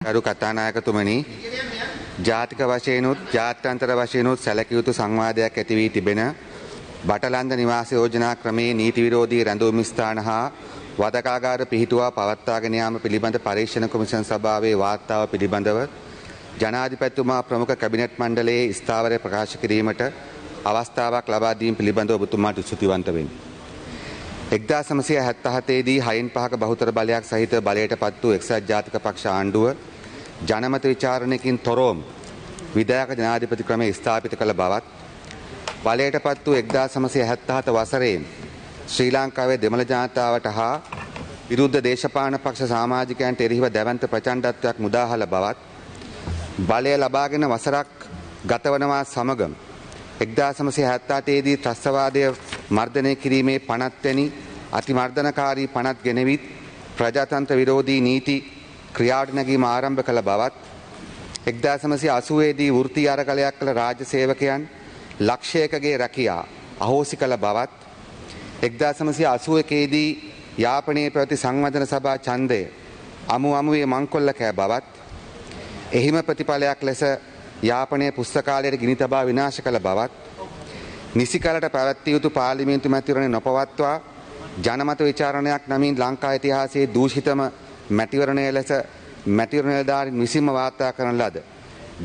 ගරු කතානායකතුමනි, ජාතික වශයෙන්ුත් ජාත්‍යන්තර වශයෙන්ුත් සැලකිය යුතු සංවාදයක් ඇති වී තිබෙන බටලන්ද නිවාස යෝජනා ක්‍රමයේ නීති විරෝධී රැඳවුම් ස්ථාන හා වදකාගාර පිහිටුවා පවත්වාගෙන යාම පිළිබඳ පරීක්ෂණ කොමිෂන් සභාවේ වාර්තාව පිළිබඳව ජනාධිපතිතුමා ප්‍රමුඛ කැබිනට් මණ්ඩලයේ ස්ථාවරය ප්‍රකාශ කිරීමට අවස්ථාවක් ලබා දීම පිළිබඳව ඔබතුමාට ස්තුතිවන්ත වෙමි. 1977 දී 6න් 5ක බහුතර බලයක් සහිත බලයට පත් වූ එක්සත් ජාතික පක්ෂ ආණ්ඩුව ජනමත විචාරණයකින් තොරවම විධායක ජනාධිපති ක්‍රමය ස්ථාපිත කළ බවත්, බලයට පත් වූ 1977 වසරේ ශ්‍රී ලංකාවේ දෙමළ ජනතාවට හා විරුද්ධ දේශපාලන පක්ෂ සමාජිකයන්ට එරෙහිව දැවැන්ත ප්‍රචණ්ඩත්වයක් මුදාහල බවත්, බලය ලබාගෙන වසරක් ගතවනවා සමගම 1978 දී ත්‍රස්තවාදය මර්ධනය කිරීමේ පනත් වැනි අතිමර්ධනකාරී පනත් ගෙනවිත් ප්‍රජාතන්ත්‍ර විරෝධී නීති ක්‍රියාවට නැගීම ආරම්භ කළ බවත්, 1980 දී වෘත්තීය අරගලයක් කළ රාජ්‍ය සේවකයන් ලක්ෂයකගේ රැකියා අහෝසි කළ බවත්, 1981 දී යාපනයේ පැවති සංවර්ධන සභා ඡන්දය අමු අමුවේ මංකොල්ල කෑ බවත්, එහිම ප්‍රතිඵලයක් ලෙස යාපනයේ පුස්තකාලයට ගිනි තබා විනාශ කළ බවත්, නිසි කලට පැවැත්විය යුතු පාර්ලිමේන්තු මැතිවරණය නොපවත්වා ජනමත විචාරණයක් නමින් ලංකා ඉතිහාසයේ දූෂිතම මැතිවරණය ලෙස මැතිවරණ නිලධාරීන් විසින්ම වාර්තා කරන ලද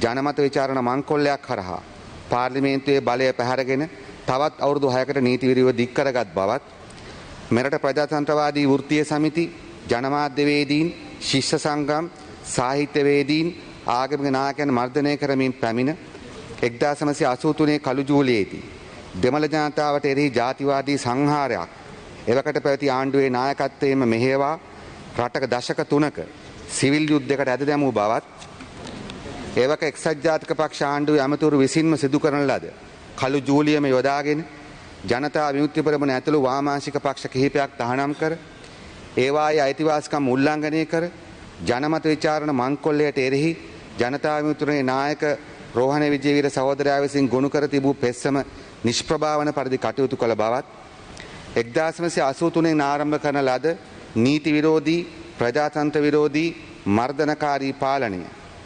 ජනමත විචාරණ මංකොල්ලයක් හරහා පාර්ලිමේන්තුවේ බලය පැහැරගෙන තවත් අවුරුදු 6කට නීති විරෝධීව දික් කරගත් බවත්, මෙරට ප්‍රජාතන්ත්‍රවාදී වෘත්තීය සමිති, ජනමාධ්‍යවේදීන්, ශිෂ්‍ය සංගම්, සාහිත්‍යවේදීන්, ආගමික නායකයන් මර්ධනය කරමින් පැමිණ 1983 කළු ජූලියේදී දෙමළ ජනතාවට එරෙහි ජාතිවාදී සංහාරයක් එවකට පැවති ආණ්ඩුවේ නායකත්වයෙන්ම මෙහෙයවා රටක දශක 3ක සිවිල් යුද්ධයකට ඇද දැමූ බවත්, එවක එක්සත් ජාතික පක්ෂ ආණ්ඩුවේ ඇමතිවරු විසින්ම සිදු කරන ලද කළු ජූලියම යොදාගෙන ජනතා විමුක්ති පෙරමුණ ඇතුළු වාමාංශික පක්ෂ කිහිපයක් තහනම් කර, ඒවායේ අයිතිවාසිකම් උල්ලංඝනය කර, ජනමත විචාරණ මංකොල්ලයට එරෙහි ජනතා විමුක්තියේ නායක රෝහණ විජේවීර සහෝදරයා විසින් ගොනු කර තිබූ පෙස්සම නිෂ්ප්‍රභා වන පරිදි කටයුතු කළ බවත්, 1983 ආරම්භ කරන ලද නීති විරෝධී, ප්‍රජාතන්ත්‍ර විරෝධී, මර්ධනකාරී පාලනය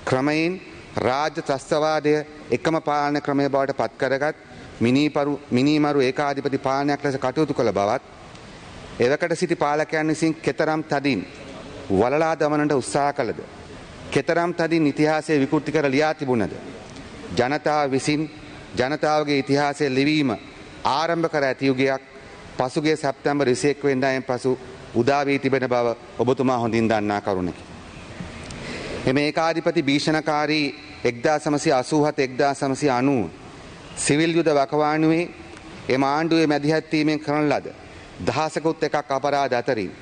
ක්‍රමයෙන් රාජ්‍ය ත්‍රස්තවාදය එකම පාලන ක්‍රමය බවට පත් කරගත් මිනීමරු ඒකාධිපති පාලනයක් ලෙස කටයුතු කළ බවත්, එවකට සිටි පාලකයන් විසින් කෙතරම් තදින් වලලා දමනට උත්සාහ කළද, කෙතරම් තදින් ඉතිහාසය විකෘති කර ලියා තිබුණද, ජනතාව විසින් ජනතාවගේ ඉතිහාසය ලිවීම ආරම්භ කර ඇති යුගයක් පසුගිය සැප්තැම්බර් 21 වෙනිදායින් පසු උදා වී තිබෙන බව ඔබතුමා හොඳින් දන්නා කරුණකි. එම ඒකාධිපති භීෂණකාරී 1987 1990 සිවිල් යුද වකවානුවේ එම ආණ්ඩුවේ මැදිහත් වීමෙන් කරන ලද දහසකුත් එකක් අපරාධ අතරින්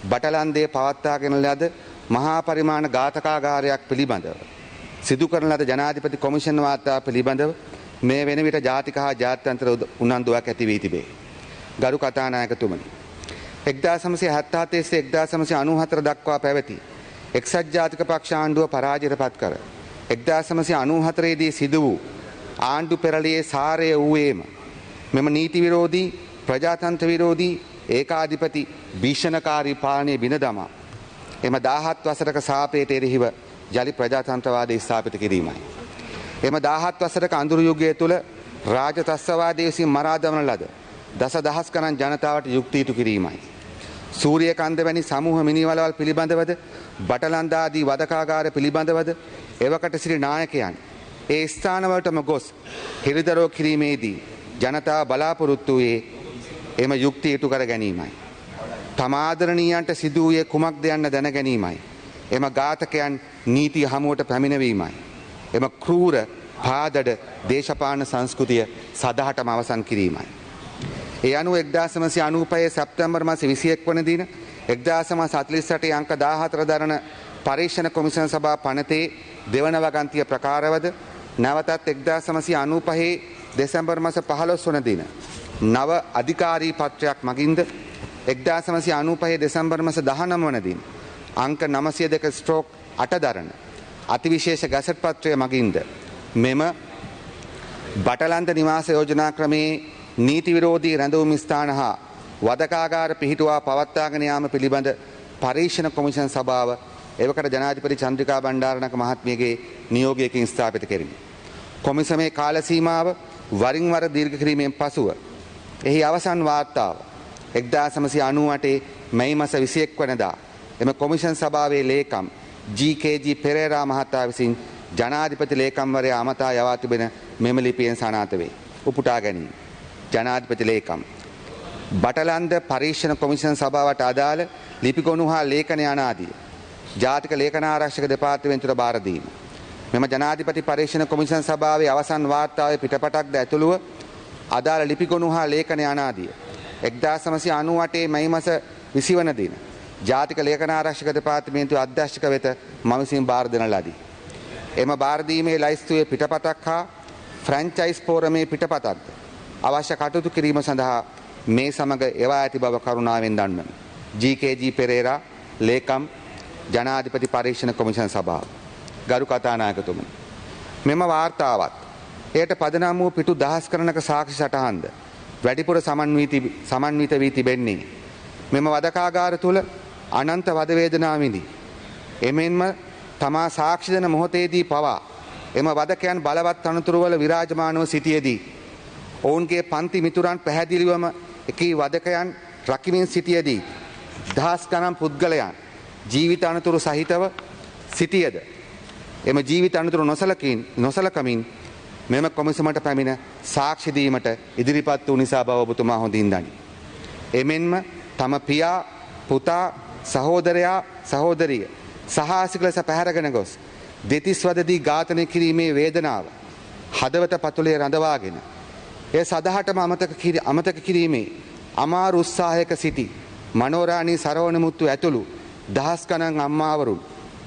බටලන්දේ පවත්වාගෙන ලද මහා පරිමාණ ඝාතකාගාරයක් පිළිබඳව සිදු කරන ලද ජනාධිපති කොමිෂන් වාර්තා පිළිබඳව මේ වෙන විට ජාතික හා ජාත්‍යන්තර උනන්දුවක් ඇති වී තිබේ. ගරු කතානායකතුමනි, 1977 සිට 1994 දක්වා පැවති එක්සත් ජාතික පක්ෂ ආණ්ඩුව පරාජයට පත් කර 1994 දී සිදු වූ ආණ්ඩු පෙරළියේ සාරය වූයේම මෙම නීති විරෝධී, ප්‍රජාතන්ත්‍ර විරෝධී, ඒකාධිපති භීෂණකාරී පාලනය බිඳ දමා එම 17 වසරක සාපයට එරෙහිව යලි ප්‍රජාතන්ත්‍රවාදය ස්ථාපිත කිරීමයි. එම 17 වසරක අඳුරු යුගය තුළ රාජ ත්‍රස්තවාදය විසින් මරා දමන ලද දස දහස් ගණන් ජනතාවට යුක්ති ඉටු කිරීමයි. සූරියකන්ද වැනි සමූහ මිනීවලවල් පිළිබඳවද, බටලන්ද ආදී වදකාගාර පිළිබඳවද එවකට සිටි නායකයන් ඒ ස්ථානවලටම ගොස් හෙළිදරව් කිරීමේදී ජනතාව බලාපොරොත්තු වූයේ එම යුක්ති ඉටු කර ගැනීමයි. තම ආදරණීයන්ට සිදු වූයේ කුමක්ද යන්න දැන ගැනීමයි. එම ඝාතකයන් නීතිය හමුවට පැමිණවීමයි. එම ක්‍රූර පාදඩ දේශපාලන සංස්කෘතිය සදහටම අවසන් කිරීමයි. ඒ අනුව 1995 සැප්තැම්බර් මාස 21 වන දින 1948 අංක 14 දරන පරීක්ෂණ කොමිෂන් සභා පනතේ දෙවන වගන්තිය ප්‍රකාරවද, නැවතත් 1995 දෙසැම්බර් මාස 15 වන දින නව අධිකාරී පත්‍රයක් මගින්ද, 1995 දෙසැම්බර් මාස 19 වන දින අංක 902/8 දරන අතිවිශේෂ ගැසට් පත්‍රය මගින්ද මෙම බටලන්ද නිවාස යෝජනා ක්‍රමයේ නීති විරෝධී රැඳවුම් ස්ථාන හා වදකාගාර පිහිටුවා පවත්වාගෙන යාම පිළිබඳ පරීක්ෂණ කොමිෂන් සභාව එවකට ජනාධිපති චන්ද්‍රිකා බණ්ඩාරනායක මහත්මියගේ නියෝගයකින් ස්ථාපිත කෙරිණි. කොමිසමේ කාල සීමාව වරින් වර දීර්ඝ කිරීමෙන් පසුව එහි අවසන් වාර්තාව 1998 මැයි මාස 21 වනදා එම කොමිෂන් සභාවේ ලේකම් ජී.කේ.ජී. පෙරේරා මහතා විසින් ජනාධිපති ලේකම්වරයා අමතා යවා තිබෙන මෙම ලිපියෙන් සනාථ වේ. උපුටා ගැනීම. ජනාධිපති ලේකම් බටලන්ද පරීක්ෂණ කොමිෂන් සභාවට අදාළ ලිපිගොනු හා ලේඛන යනාදිය ජාතික ලේඛන ආරක්ෂක දෙපාර්තමේන්තුවට භාර දීම. මෙම ජනාධිපති පරීක්ෂණ කොමිෂන් සභාවේ අවසන් වාර්තාවේ පිටපටක්ද ඇතුළුව අදාළ ලිපිගොනු හා ලේඛන යනාදිය 1998 මැයි මාස 20 වන දින ජාතික ලේඛන ආරක්ෂක දෙපාර්තමේන්තුවේ අධ්‍යක්ෂක වෙත මම විසින් භාර දෙන ලදී. එම භාර දීමේ ලැයිස්තුවේ පිටපතක් හා ෆ්‍රැන්චයිස් ෆෝරමේ පිටපතක්ද අවශ්‍ය කටයුතු කිරීම සඳහා මේ සමග එවා ඇති බව කරුණාවෙන් දන්වමි. ජී.කේ.ජී. පෙරේරා, ලේකම්, ජනාධිපති පරීක්ෂණ කොමිෂන් සභාව. ගරු කතානායකතුමනි, මෙම වාර්තාවත් එයට පදනම් වූ පිටු දහස් ගණනක සාක්ෂි සටහන්ද වැඩිපුර සමන්විත වී තිබෙන්නේ මෙම වදකාගාර තුළ අනන්ත වද වේදනා විඳි එමෙන්ම තමා සාක්ෂි දෙන මොහොතේදී පවා එම වදකයන් බලවත් අනතුරුවල විරාජමානව සිටියේදී ඔවුන්ගේ පන්ති මිතුරන් පැහැදිලිවම එකී වදකයන් රකිමින් සිටියේදී දහස් ගණන් පුද්ගලයන් ජීවිත අනතුරු සහිතව සිටියද එම ජීවිත අනතුරු නොසලකමින් මෙම කොමිසමට පැමිණ සාක්ෂි දීමට ඉදිරිපත් වූ නිසා බව ඔබතුමා හොඳින් දනි. එමෙන්ම තම පියා, පුතා, සහෝදරයා, සහෝදරිය සහාසික ලෙස පැහැරගෙන ගොස් දෙතිස් වදදී ඝාතනය කිරීමේ වේදනාව හදවත පතුලේ රඳවාගෙන එය සදහටම අමතක කිරීමේ අමාරු උත්සාහයක සිටි මනෝරාණී සරවණමුත්තු ඇතුළු දහස් ගණන් අම්මාවරුන්,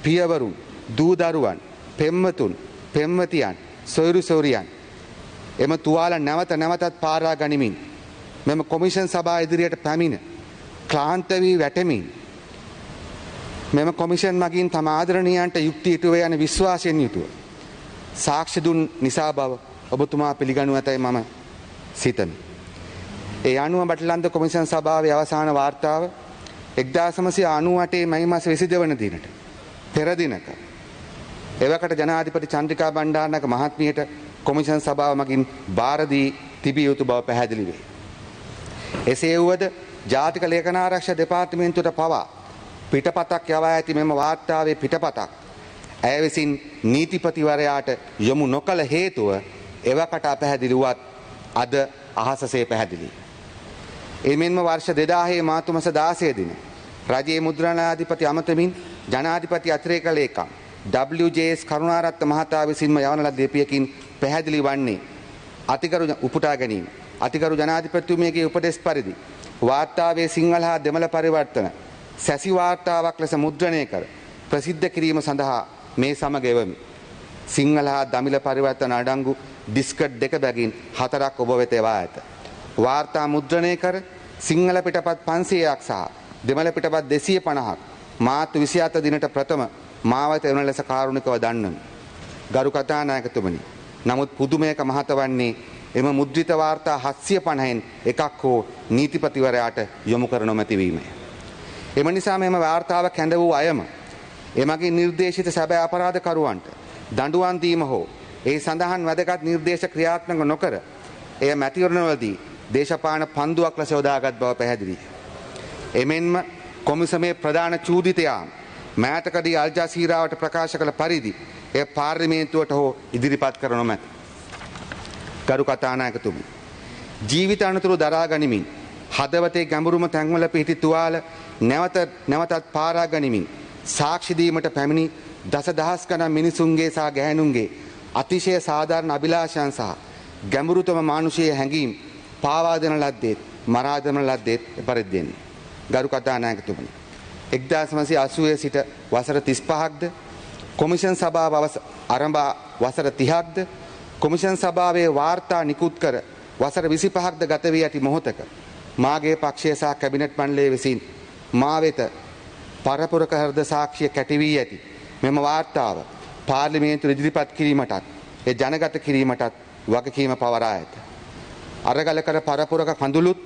පියවරුන්, දූ දරුවන්, පෙම්වතුන්, පෙම්වතියන්, සොයුරු සොයුරියන් එම තුවාල නැවත නැවතත් පාරා ගනිමින් මෙම කොමිෂන් සභා ඉදිරියට පැමිණ ක්ලාන්ත වී වැටෙමින් මෙම කොමිෂන් මගින් තම ආදරණීයන්ට යුක්තිය ඉටු වේ යන විශ්වාසයෙන් යුතුව සාක්ෂි දුන් නිසා බව ඔබතුමා පිළිගනු ඇතැයි මම සිතමි. ඒ අනුව බටලන්ද කොමිෂන් සභාවේ අවසාන වාර්තාව 1998 මැයි මාස 22 වන දිනට පෙර දිනක එවකට ජනාධිපති චන්ද්‍රිකා බණ්ඩාරනායක මහත්මියට කොමිෂන් සභාව මගින් භාර දී තිබිය යුතු බව පැහැදිලි වේ. එසේ වුවද ජාතික ලේඛන ආරක්ෂක දෙපාර්තමේන්තුවට පවා පිටපතක් යවා ඇති මෙම වාර්තාවේ පිටපතක් ඇය විසින් නීතිපතිවරයාට යොමු නොකළ හේතුව එවකට අපැහැදිලි වුවත් අද අහසසේ පැහැදිලි. එමෙන්ම වර්ෂ 2000 මාර්තු මාස 16 දින රජයේ මුද්‍රණාධිපති අමතමින් ජනාධිපති අතිරේක ලේකම් WJS Karunaratne මහතා විසින්ම යවන ලද ලිපියකින් පැහැදිලි වන්නේ අතිගරු උපුටා ගැනීම අතිගරු ජනාධිපතිතුමියගේ උපදෙස් පරිදි වාර්තාවේ සිංහල හා දෙමළ පරිවර්තන සැසි වාර්තාවක් ලෙස මුද්‍රණය කර ප්‍රසිද්ධ කිරීම සඳහා මේ සමග එවමි. සිංහල හා දමිළ පරිවර්තන අඩංගු ඩිස්කට් දෙක බැගින් 4ක් ඔබ වෙත එවා ඇත. වාර්තා මුද්‍රණය කර සිංහල පිටපත් 500ක් සහ දෙමළ පිටපත් 250ක් මාර්තු 27 දිනට ප්‍රථම මාවත එවන ලෙස කාරුණිකව දන්වමි. ගරු කතානායකතුමනි, නමුත් පුදුමයක මහත වන්නේ එම මුද්‍රිත වාර්තා 750න් එකක් හෝ නීතිපතිවරයාට යොමු කර නොමැති වීමය. එම නිසා මෙම වාර්තාව කැඳ වූ අයම එමගින් නිර්දේශිත සැබෑ අපරාධකරුවන්ට දඬුවම් දීම හෝ ඒ සඳහන් වැදගත් නිර්දේශ ක්‍රියාත්මක නොකර එය මැතිවරණවලදී දේශපාලන පන්දුවක් ලෙස යොදාගත් බව පැහැදිලිය. එමෙන්ම කොමිසමේ ප්‍රධාන චූදිතයා මෑතකදී අල් ජසීරාවට ප්‍රකාශ කළ පරිදි එය පාර්ලිමේන්තුවට හෝ ඉදිරිපත් කර නොමැත. ගරු කතානායකතුමනි, ජීවිත අනතුරු දරා ගනිමින් හදවතේ ගැඹුරුම තැන්වල පිහිටි තුවාල නැවත නැවතත් පාරා ගනිමින් සාක්ෂි දීමට පැමිණි දසදහස් ගණන් මිනිසුන්ගේ සහ ගැහැණුන්ගේ අතිශය සාධාරණ අභිලාෂයන් සහ ගැඹුරුතම මානුෂීය හැඟීම් පාවා දෙන ලද්දේත් මරා දමන ලද්දේත් එපරිද්දෙනි. ගරු කතානායකතුමනි, 1980 සිට වසර 35ක්ද කොමිෂන් සභාව ආරම්භ වසර 30ක්ද කොමිෂන් සභාවේ වාර්තා නිකුත් කර වසර 25ක්ද ගත වී ඇති මොහොතක මාගේ පක්ෂය සහ කැබිනට් මණ්ඩලය විසින් මා වෙත පරපුරක හෘද සාක්ෂිය කැටි වී ඇති මෙම වාර්තාව පාර්ලිමේන්තුවට ඉදිරිපත් කිරීමටත් ඒ ජනගත කිරීමටත් වගකීම පවරා ඇත. අරගල කර පරපුරක කඳුළුත්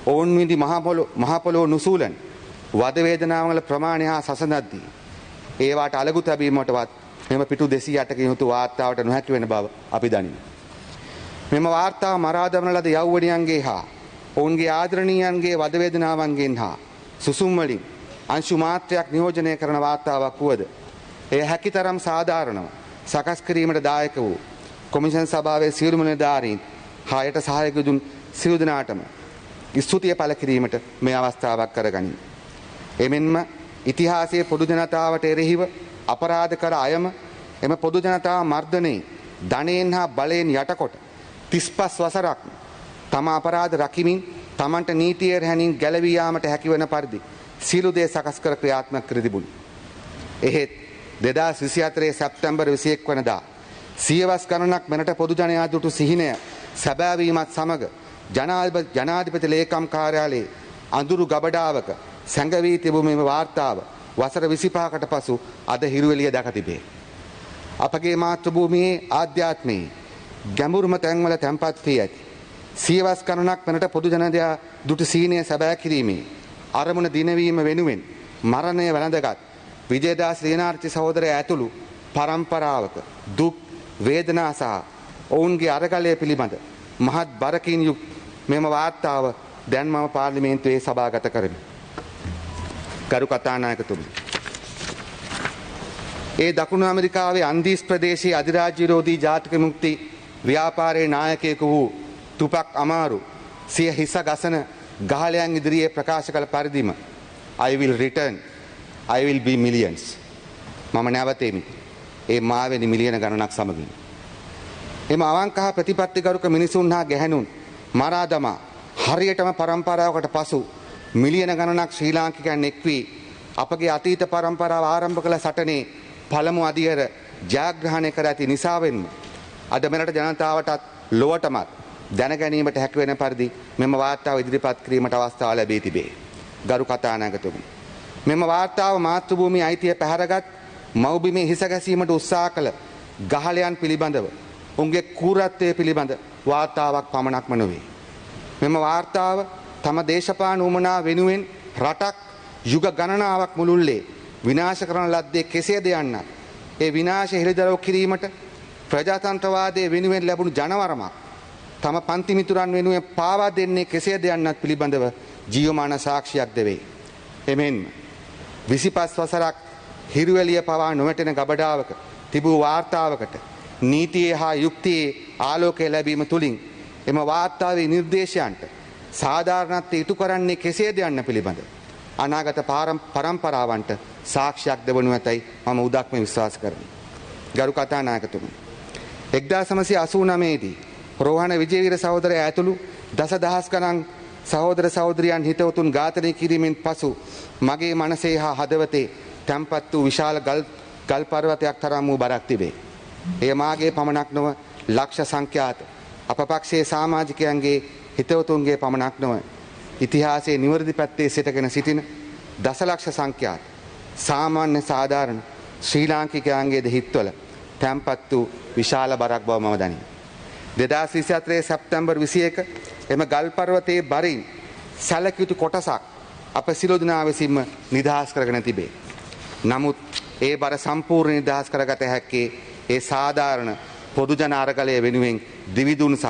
ඔවුන් විඳි මහ පොළොව නුසූලන වද වේදනාවල ප්‍රමාණය හා සසඳද්දී ඒවාට අලගු තැබීමටවත් මෙම පිටු 208කින් යුතු වාර්තාවට නොහැකි වෙන බව අපි දනිමු. මෙම වාර්තාව මරා දමන ලද යෞවනයන්ගේ හා ඔවුන්ගේ ආදරණීයන්ගේ වද වේදනාවන්ගෙන් හා සුසුම් වලින් අංශු මාත්‍රයක් නියෝජනය කරන වාර්තාවක් වුවද එය හැකිතරම් සාධාරණව සකස් කිරීමට දායක වූ කොමිෂන් සභාවේ සියලුම නිලධාරීන් හා යට සහායක දුන් සියලු දෙනාටම ස්තුතිය පළ කිරීමට මේ අවස්ථාවක් කරගනිමි. එමෙන්ම ඉතිහාසයේ පොදු ජනතාවට එරෙහිව අපරාධ කර අයම එම පොදු ජනතාව මර්ධනයේ ධනයෙන් හා බලයෙන් යටකොට 35 වසරක් තම අපරාධ රකිමින් තමන්ට නීතිය රැහැනින් ගැලවී යාමට හැකිවන පරිදි සියලු දේ සකස් කර ක්‍රියාත්මක කර තිබුණි. එහෙත් 2024 සැප්තැම්බර් 21 වනදා සියවස් ගණනක් මෙරට පොදු ජනයා දුටු සිහිනය සැබෑවීමත් සමග ජනාධිපති ලේකම් කාර්යාලයේ අඳුරු ගබඩාවක සැඟවී තිබූ මෙම වාර්තාව වසර 25කට පසු අද හිරු එළිය දැක තිබේ. අපගේ මාතෘභූමියේ ආධ්‍යාත්මයේ ගැඹුරුම තැන්වල තැන්පත් වී ඇති සියවස් ගණනක් මෙරට පොදු ජනයා දුටු සිහිනය සැබෑ කිරීමේ අරමුණ දිනවීම වෙනුවෙන් මරණය වැළඳගත් විජේදාස ලියනාරච්චි සහෝදරයා ඇතුළු පරම්පරාවක දුක් වේදනා සහ ඔවුන්ගේ අරගලය පිළිබඳ මහත් බරකින් යුක් මෙම වාර්තාව දැන් මම පාර්ලිමේන්තුවේ සභාගත කරමි. ගරු කතානායකතුමනි, ඒ දකුණු ඇමරිකාවේ අන්දීස් ප්‍රදේශයේ අධිරාජ්‍ය විරෝධී ජාතික විමුක්ති ව්‍යාපාරයේ නායකයෙකු වූ තුපක් අමාරු සිය හිස ගසන ගහලයන් ඉදිරියේ ප්‍රකාශ කළ පරිදිම I will return, I will be millions. මම නැවතෙමි. ඒ මාවෙනි මිලියන ගණනක් සමගින්. එම අවංක හා ප්‍රතිපත්තිගරුක මිනිසුන් හා ගැහැණුන් මරා දමා හරියටම පරම්පරාවකට පසු මිලියන ගණනක් ශ්‍රී ලාංකිකයන් එක් වී අපගේ අතීත පරම්පරාව ආරම්භ කළ සටනේ පළමු අදියර ජයග්‍රහණය කර ඇති නිසාවෙන්ම අද මෙරට ජනතාවටත් ලොවටමත් දැනගැනීමට හැකි වෙන පරිදි මෙම වාර්තාව ඉදිරිපත් කිරීමට අවස්ථාව ලැබී තිබේ. ගරු කතානායකතුමනි, මෙම වාර්තාව මාතෘභූමි අයිතිය පැහැරගත් මව්බිමේ හිස ගැසීමට උත්සාහ කළ ගහලයන් පිළිබඳව ඔවුන්ගේ කූරත්වය පිළිබඳ වාර්තාවක් පමණක්ම නොවේ. මෙම වාර්තාව තම දේශපාලන උවමනා වෙනුවෙන් රටක් යුග ගණනාවක් මුළුල්ලේ විනාශ කරන ලද්දේ කෙසේද යන්නත්, ඒ විනාශ හෙළිදරව් කිරීමට ප්‍රජාතන්ත්‍රවාදයේ වෙනුවෙන් ලැබුණු ජනවරමක් තම පන්ති මිතුරන් වෙනුවෙන් පාවා දෙන්නේ කෙසේද යන්නත් පිළිබඳව ජීවමාන සාක්ෂියක් දෙවේ. එමෙන්ම 25 වසරක් හිරුවැලිය පවා නොවැටෙන ගබඩාවක තිබූ වාර්තාවකට නීතියේ හා යුක්තියේ ආලෝකය ලැබීම තුළින් එම වාර්තාවේ නිර්දේශයන්ට සාධාරණත්වය ඉටු කරන්නේ කෙසේද යන්න පිළිබඳ අනාගත පරම්පරාවන්ට සාක්ෂියක් දෙවනු ඇතැයි මම උදක්ම විශ්වාස කරමි. ගරු කතානායකතුමනි, 1989 දී රෝහණ විජේවීර සහෝදරයා ඇතුළු දසදහස් ගණන් සහෝදර සහෝදරියන් හිතවතුන් ඝාතනය කිරීමෙන් පසු මගේ මනසේ හා හදවතේ තැන්පත් වූ විශාල ගල් පර්වතයක් තරම් වූ බරක් තිබේ. එය මාගේ පමණක් නොව ලක්ෂ සංඛ්‍යාත අප පක්ෂයේ සමාජිකයන්ගේ හිතවතුන්ගේ පමණක් නොව ඉතිහාසයේ නිවැරදි පැත්තේ සිටගෙන සිටින දසලක්ෂ සංඛ්‍යාත සාමාන්‍ය සාධාරණ ශ්‍රී ලාංකිකයන්ගේද හිත්වල තැන්පත් වූ විශාල බරක් බව මම දනිමි. 2024 සැප්තැම්බර් 21 එම ගල් පර්වතයේ බරින් සැලකිය යුතු කොටසක් අප සියලු දෙනා විසින්ම නිදහස් කරගෙන තිබේ. නමුත් ඒ බර සම්පූර්ණ නිදහස් කරගත හැක්කේ ඒ සාධාරණ පොදු ජන අරගලය වෙනුවෙන් දිවිදුන් සහ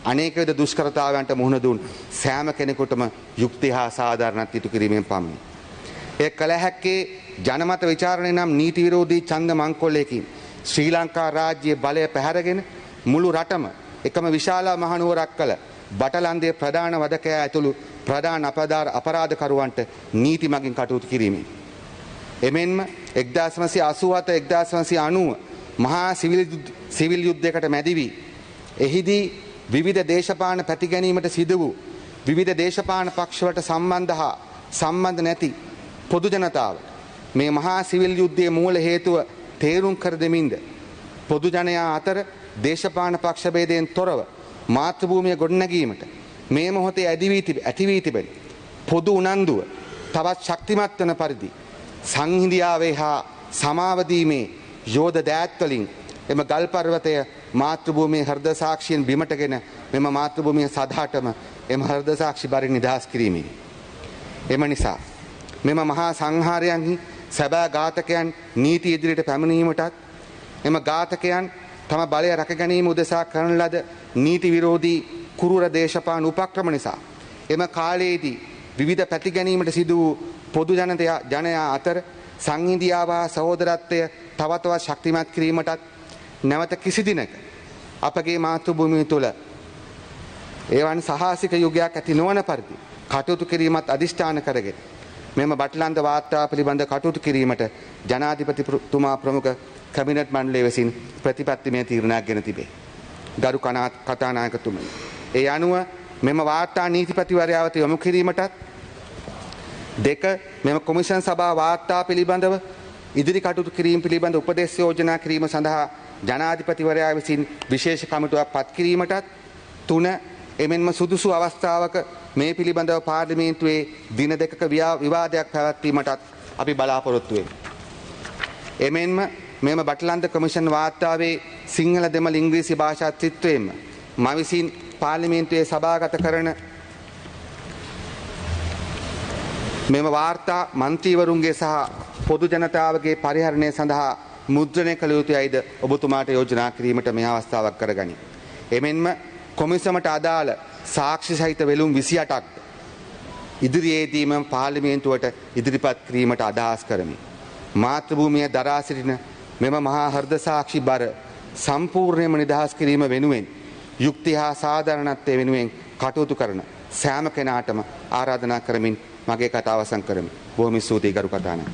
අනේක විද දුෂ්කරතාවයන්ට මුහුණ දුන් සෑම කෙනෙකුටම යුක්තිය හා සාධාරණත්වය ඉටු කිරීමෙන් පමණි. එය කළ හැක්කේ ජනමත විචාරණය නම් නීති විරෝධී ඡන්ද මංකොල්ලයකින් ශ්‍රී ලංකා රාජ්‍යයේ බලය පැහැරගෙන මුළු රටම එකම විශාල මහනුවරක් කළ බටලන්දේ ප්‍රධාන වදකයා ඇතුළු ප්‍රධාන අපරාධකරුවන්ට නීති මගින් කටයුතු කිරීමෙන්. එමෙන්ම 1987 1990 මහා සිවිල් යුද්ධයකට මැදි වී එහිදී විවිධ දේශපාලන පැති ගැනීමට සිදු වූ විවිධ දේශපාලන පක්ෂවලට සම්බන්ධ හා සම්බන්ධ නැති පොදු ජනතාව මේ මහා සිවිල් යුද්ධයේ මූල හේතුව තේරුම් කර දෙමින්ද පොදු ජනයා අතර දේශපාලන පක්ෂ භේදයෙන් තොරව මාතෘභූමිය ගොඩනැගීමට මේ මොහොතේ ඇති වී තිබෙන පොදු උනන්දුව තවත් ශක්තිමත් වන පරිදි සංහිඳියාවේ හා සමාව දීමේ යෝධ දෑත්වලින් එම ගල් පර්වතය මාතෘභූමියේ හෘද සාක්ෂියෙන් බිමටගෙන මෙම මාතෘභූමිය සදාටම එම හෘද සාක්ෂි බරින් නිදහස් කිරීමේ. එම නිසා මෙම මහා සංහාරයන්හි සැබෑ ඝාතකයන් නීති ඉදිරියට පැමිණීමටත් එම ඝාතකයන් තම බලය රැක ගැනීම උදෙසා කරන ලද නීති විරෝධී කුරුර දේශපාලන උපක්‍රම නිසා එම කාලයේදී විවිධ පැති ගැනීමට සිදු වූ පොදු ජනයා අතර සංහිඳියාව හා සහෝදරත්වය තව තවත් ශක්තිමත් කිරීමටත් නැවත කිසි දිනක අපගේ මාතෘභූමිය තුළ එවන් සාහසික යුගයක් ඇති නොවන පරිදි කටයුතු කිරීමත් අධිෂ්ඨාන කරගෙන මෙම බටලන්ද වාර්තා පිළිබඳ කටයුතු කිරීමට ජනාධිපතිතුමා ප්‍රමුඛ කැබිනට් මණ්ඩලය විසින් ප්‍රතිපත්තිමය තීරණයක් ගෙන තිබේ. ගරු කතානායකතුමනි, ඒ අනුව මෙම වාර්තා නීතිපතිවරයා වෙත යොමු කිරීමටත්, දෙක මෙම කොමිෂන් සභා වාර්තා පිළිබඳව ඉදිරි කටයුතු කිරීම පිළිබඳ උපදෙස් යෝජනා කිරීම සඳහා ජනාධිපතිවරයා විසින් විශේෂ කමිටුවක් පත් කිරීමටත්, තුන එමෙන්ම සුදුසු අවස්ථාවක මේ පිළිබඳව පාර්ලිමේන්තුවේ දින දෙකක විවාදයක් පැවැත්වීමටත් අපි බලාපොරොත්තු වෙමු. එමෙන්ම මෙම බටලන්ද කොමිෂන් වාර්තාවේ සිංහල දෙමළ ඉංග්‍රීසි භාෂා ත්‍රිත්වයෙන්ම මා විසින් පාර්ලිමේන්තුවේ සභාගත කරන මෙම වාර්තා මන්ත්‍රීවරුන්ගේ සහ පොදු ජනතාවගේ පරිහරණය සඳහා මුද්‍රණය කළ යුතුයයිද ඔබතුමාට යෝජනා කිරීමට මේ අවස්ථාවක් කරගනි. එමෙන්ම කොමිසමට අදාළ සාක්ෂි සහිත වෙලුම් 28ක් ඉදිරියේදීම පාර්ලිමේන්තුවට ඉදිරිපත් කිරීමට අදහස් කරමි. මාතෘභූමිය දරා සිටින මෙම මහා හෘද සාක්ෂි බර සම්පූර්ණයෙන්ම නිදහස් කිරීම වෙනුවෙන් යුක්තිය හා සාධාරණත්වය වෙනුවෙන් කටයුතු කරන සෑම කෙනාටම ආරාධනා කරමින් මගේ කතාව අවසන් කරමි. බොහොම ස්තුතියි ගරු කතානායක.